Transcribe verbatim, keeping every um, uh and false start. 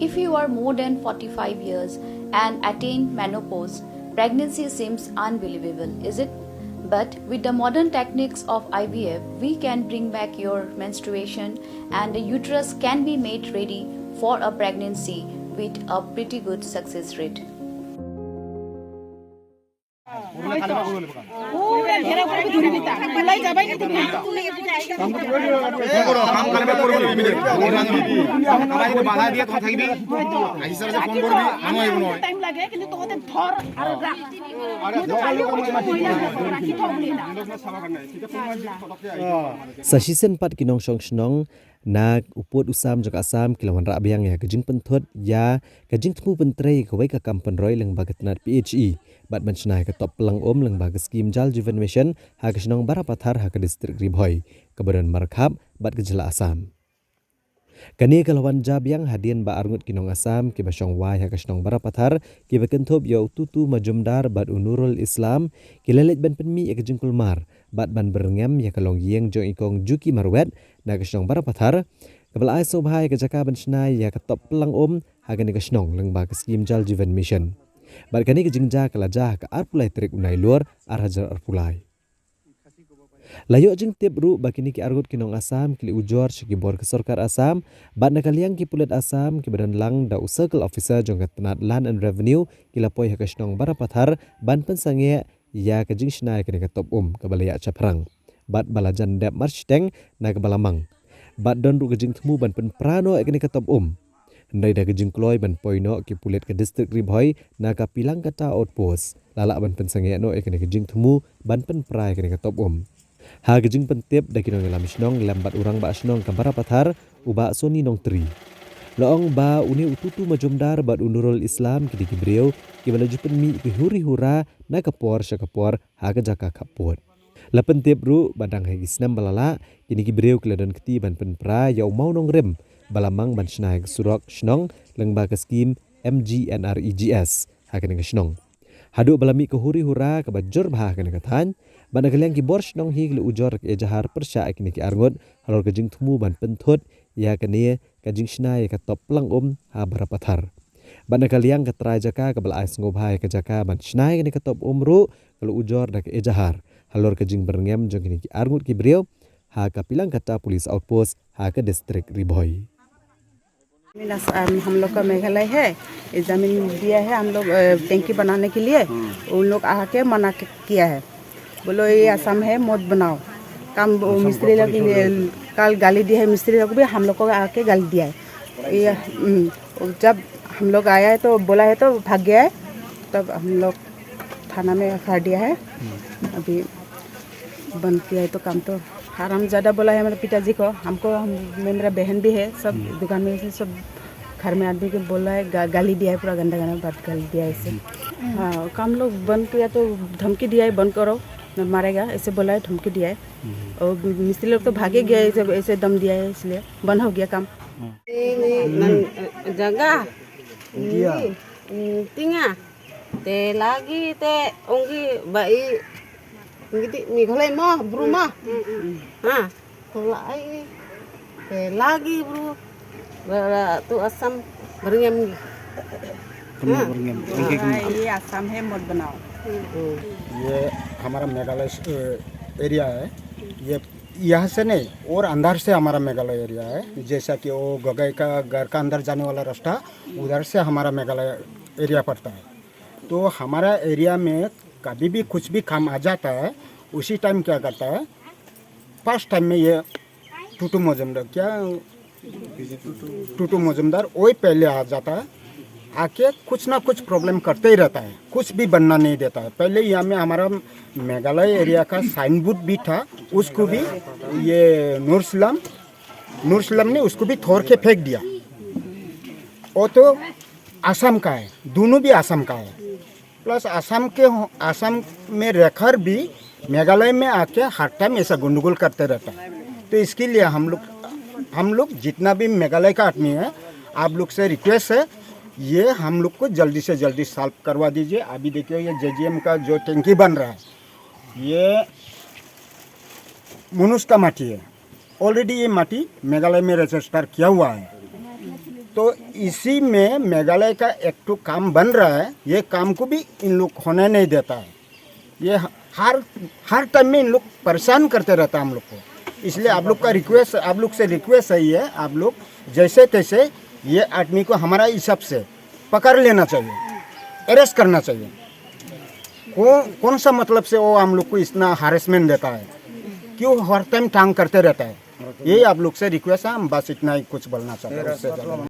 If you are more than forty-five years and attain menopause, pregnancy seems unbelievable, is it? But with the modern techniques of I V F, we can bring back your menstruation and the uterus can be made ready for a pregnancy with a pretty good success rate. Sa shisien pat ki nongshong shnong na u pud u sam jong ka Assam ki la wanrah biang ïa ka jingpynthut ïa ka jingthmu pyntrei ïa kawei ka kam pynroi lyngba ka tnat P H E bad ban shna ïa ka top plang um lyngba ka skim Jal Jeevan Mission ha ka shnong Barapathar ha ka district Ri Bhoi kaba don markhap bad ka jylla Assam. Kane ka la wan ja biang hadien ba arngut ki nong Assam kiba shong wai ha ka shnong Barapathar kiba kynthup ïa u Tutu Majumdar bad u Nurul Islam ki la leit ban pynmih ïa ka jingkulmar bad ban byrngem ïa ka longïing jong i kong Juki Marwet na ka shnong Barapathar kaba la ai sngewbha ïa ka jaka ban shna ïa ka top plang um ha kane ka shnong lyngba ka skim Jal Jeevan Mission. Bad kane ka jingjia ka la jia ha ka arphew lai tarik u Nailur ar hajar arphew lai. La ïoh jingtip ruh ba kine ki arngut ki nong Assam ki la ujor sha ki bor ka sorkar Assam bad na ka liang ki pulit Assam kiba don lang da u circle officer jong ka tnat Land and Revenue ki la poi ha ka shnong Barapathar ban pynsangeh ïa ka jingshna ïa kane ka top um kaba la ïa shaphrang bad ba la jan dep marshiteng na kaba la mang. Bad don ruh ka jingthmu ban pynpra noh ïa kane ka top um. Hynrei da ka jingkloi ban poi noh ki pulit ka district Ri Bhoi na ka Pilangkata Outpost la lah ban pynsangeh noh ïa kane ka jingthmu ban pynpra ïa kane ka top um. Ha ka jingpyntip da ki nongïalam shnong lem bad u rangbah shnong ka Barapathar u Bah Soni Nongtri, la ong ba une u Tutu Majumdar bad u Nurul Islam ki dei ki briew kiba la ju pynmih ki huri hura na ka por sha ka por ha ka jaka khappud. La pyntip ruh ba dang ha ki snem ba la lah kine ki briew ki la don kti ban pynpra ïa u mawnongrim ba la mang ban shna ïa ka surok shnong lyngba ka skim M G N R E G S ha kane ka shnong. Haduh ba la mih ka huri hura kaba jur bha ha kane ka thaiñ bad na ka liang ki bor shnong hi ki la ujor ka ejahar pyrshah ïa kine ki arngut halor ka jingthmu ban pynthut ïa kane ka jingshna ïa ka top plang um ha Barapathar. Bad na ka liang ka trai jaka kaba la ai sngewbha ïa ka jaka ban shna ïa kane ka top um ruh ka la ujor da ka ejahar halor ka jingbyrngem jong kine ki arngut ki briew ha ka Pilangkata Police Outpost ha ka district Ri Bhoi. जमीन अस- अम, हम लोग का मेघालय है, ये जमीन दिया है हम लोग अ, टैंकी बनाने के लिए। उन लोग आके मना क- किया है, बोलो ये असम है, मत बनाओ काम। वो मिस्त्री लोग ये कल गाली दिया है, मिस्त्री लोग भी हम लोग को आके गाली दिया है। ये हम्म, जब हम लोग आया है तो बोला है तो भाग गया है, तब हम लोग थाना में कर दिया है। अभी बंद किया है तो काम तो हराम ज्यादा बोला है मेरे पिताजी को, हमको हम, मैं मेरा बहन भी है, सब दुकान में से सब घर में आदमी को बोला है, गा, गाली दिया है, पूरा गंदा गंदा बात गाली दिया है इसे। हाँ, काम लोग बंद किया तो धमकी दिया है, बंद करो, मारेगा, ऐसे बोला है, धमकी दिया है। और मिस्त्री लोग तो भागे गया है, ऐसे, ऐसे दम दिया है, इसलिए बंद हो गया काम। जगह, tinga, te lagi te onggi bai, ngi di mi kholai mo, bru mo. Ha, kholai te lagi bru. Bara tu Assam berngem ngi. Pernah berngem. ये आसाम है, मत बनाओ। ये हमारा मेघालय एरिया है। ये यहाँ से नहीं, और अंदर से हमारा मेघालय एरिया है। जैसा कि वो गगई का घर का अंदर जाने वाला रास्ता, उधर से हमारा मेघालय एरिया पड़ता है। तो हमारा एरिया में कभी भी कुछ भी काम आ जाता है, उसी टाइम क्या करता है, फर्स्ट टाइम में ये टूटू मजूमदार, क्या टूटू मजूमदार, वही पहले आ जाता है। आके कुछ ना कुछ प्रॉब्लम करते ही रहता है, कुछ भी बनना नहीं देता है। पहले यहाँ में हमारा मेघालय एरिया का साइन बोर्ड भी था, उसको भी ये नूर इस्लाम, नूर इस्लाम ने उसको भी तोड़ के फेंक दिया। वो तो असम का है, दोनों भी असम का है। प्लस असम के, असम में रहकर भी मेघालय में आके हर टाइम ऐसा गंडगोल करते रहता है। तो इसके लिए हम लोग, हम लोग जितना भी मेघालय का आदमी है, आप लोग से रिक्वेस्ट है, ये हम लोग को जल्दी से जल्दी सॉल्व करवा दीजिए। अभी देखिए, ये जेजीएम का जो टंकी बन रहा है, ये मनुष्य का माटी है। ऑलरेडी ये माटी मेघालय में रजिस्टर किया हुआ है। तो इसी में मेघालय का एक ठो काम बन रहा है, ये काम को भी इन लोग होने नहीं देता है। ये हर हर टाइम में इन लोग परेशान करते रहता है हम लोग को। इसलिए आप लोग का रिक्वेस्ट, आप लोग से रिक्वेस्ट है ये, आप लोग जैसे तैसे ये आदमी को हमारा हिसाब से पकड़ लेना चाहिए, अरेस्ट करना चाहिए। कौन कौन सा मतलब से वो हम लोग को इतना हरेसमेंट देता है? क्यों हर टाइम टांग करते रहता है? यही आप लोग से रिक्वेस्ट है, हम बस इतना ही कुछ बोलना चाहते हैं, उससे ज़्यादा नहीं।